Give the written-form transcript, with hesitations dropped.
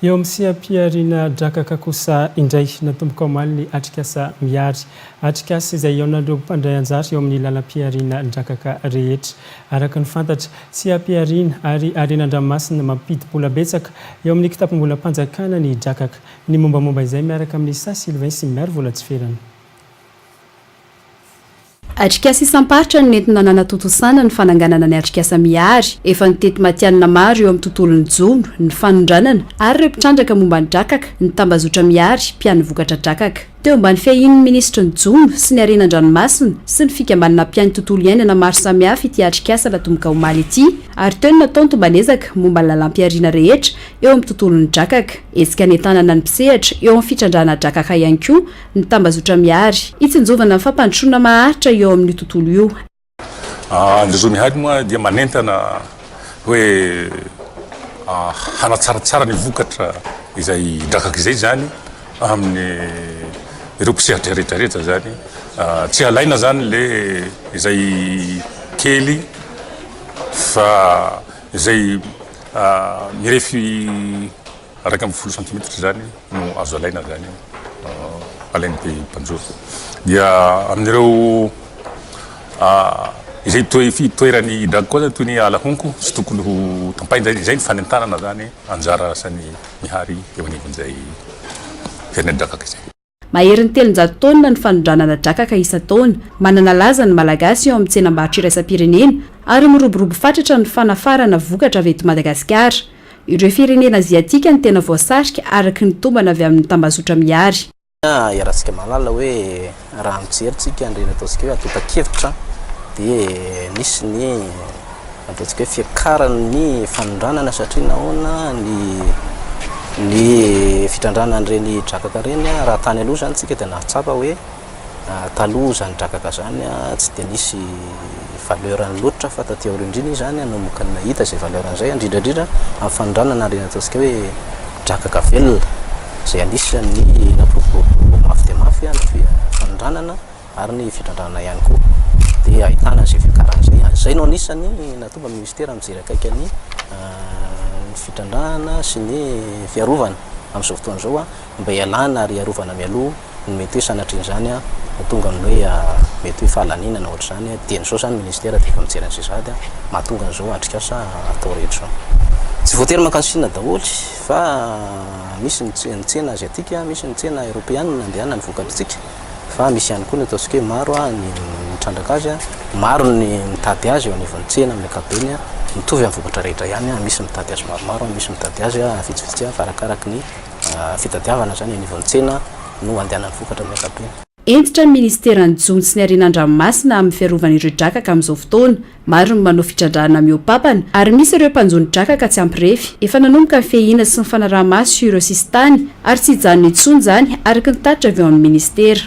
Eo amin'ny seha-pihariana drakaka kosa indray, natomboka omaly ny atrikasa Mihary. Atrikasa izay hihaonan'ireo mpandray anjara eo amin'ny lalam-pihariana drakaka rehetra. Araka ny fantatra, seha-pihariana ary harena an-dranomasina mampidi-bola betsaka eo amin'ny kitapom-bolam-panjakana ny drakaka. Ny mombamomba izay miaraka amin'i Sa Sylvain sy Mary Volatsiferana. Atrikasa isam-paritra no nentina nanatontosana ny fananganana ny atrikasa Mihary. Efa nitety matihanina maro eo amin'ny tontolon'ny jono, ny fanondranana ary ireo mpitrandraka momba ny drakaka ny tambazotra Mihary mpian'ny vokatra drakaka. Teo ambany fiahian'ny minisitry ny jono sy ny harena an-dranomasina sy ny fikambanana mpiahy ny tontolo iainana maro samihafa ity atrikasa natomboka omaly ity ary teo no natao ny tomban'ezaka momba ny lalam-pihariana rehetra eo amin'ny tontolon'ny drakaka. Hetsika nentanana ny mpisehatra eo amin'ny fitrandrahana drakaka ihany koa ny tambazotra Mihary, hitsinjovana ny fampandrosoana maharitra eo amin'io tontolo io. Ny Réseau Mihary moa dia manentana hoe hanatsaratsara ny vokatra izay drakaka izay izany amin'ny ireo mpisehatra rehetra rehetra izany. Tsy alaina izany le izay kely fa izay mirefy 11 centimetre izany no azo alaina izany alain'ny mpanjoro. Dia amin'ireo izay toe fitoeran'ny drague koa zany toy ny ala honko tsy tokony ho tampahina izany, izay ny fanentanana izany anjara asan'ny Mihary eo anivon'izay fiainan'ny drakaka izay. Maherin'ny 300 taonina ny fanondranana drakaka isan-taona. Manana laza ny Malagasy eo amin'ny tsenam-barotra iraisam-pirenena ary miroborobo fatratra ny fanafarana vokatra avy eto Madagasikara. Ireo firenena aziatika no tena voasarika araka ny tombana avy amin'ny tambazotra Mihary. Iarahantsika mahalala hoe raha mijery tsika an'ireny ataontsika hoe antontan-kevitra dia nisy ny ataontsika hoe fiakaran'ny fanondranana satria nahoana ny ny fitrandrahana an'ireny drakaka ireny raha tany aloha izany tsika dia nahatsapa hoe taloha izany drakaka izany tsy dia nisy valeur-ny loatra fa taty aoriana indrindra izy izany nanomboka nahita izay valeur-ny izay indrindra indrindra amin'ny fanondranana ireny ataontsika hoe drakaka velona izay anisan'ny nampiroborobo mafy dia mafy ny fanondranana ary ny fitrandrahana ihany koa dia ahitana izay fiakarana izay. Izay no anisan'ny nahatonga ny ministera mijery akaiky ny fitrandrahana sy ny fiarovana amin'izao fotoana izao mba hialana ary hiarovana mialoha ny mety hoe sanatrian'izany hahatonga amin'ny hoe mety hoe fahalaniana na ohatr'izany. Dieny izao izany ny ministera dia efa mijery an'izay sahady mahatonga an'izao atrikasa atao rehetra izao. Tsy voatery mankany Chine daholo fa misy ny tsena aziatika, misy ny tsena eoropeanina andehanan'ny vokatritsika. Fa misy ihany koa ny ataontsika hoe maro ny mitrandraka azy, maro ny mitady azy eo anivon'ny tsena amin'ny ankapobeny, mitovy amin'ny vokatra rehetra ihany, misy mitady azy maromaro, misy mitady azy vitsivitsy fa arakaraky ny fitadiavana izany eo anivon'ny tsena no andehanan'ny vokatra amin'ny ankapobeny. Hentitra ny minisiteran'ny Jono sy ny Harena an-dranomasina amin'ny fiarovana ireo drakaka amin'izao fotoana. Maro ny manao fitrandrahana mihoa-papana ary misy ireo mpanjono drakaka tsy ampy refy. Efa nanomboka ny fiahiana sy ny fanaraha-maso ireo sisintany ary tsy hijanona intsony izany araka ny tatitra avy ao amin'ny minisitera.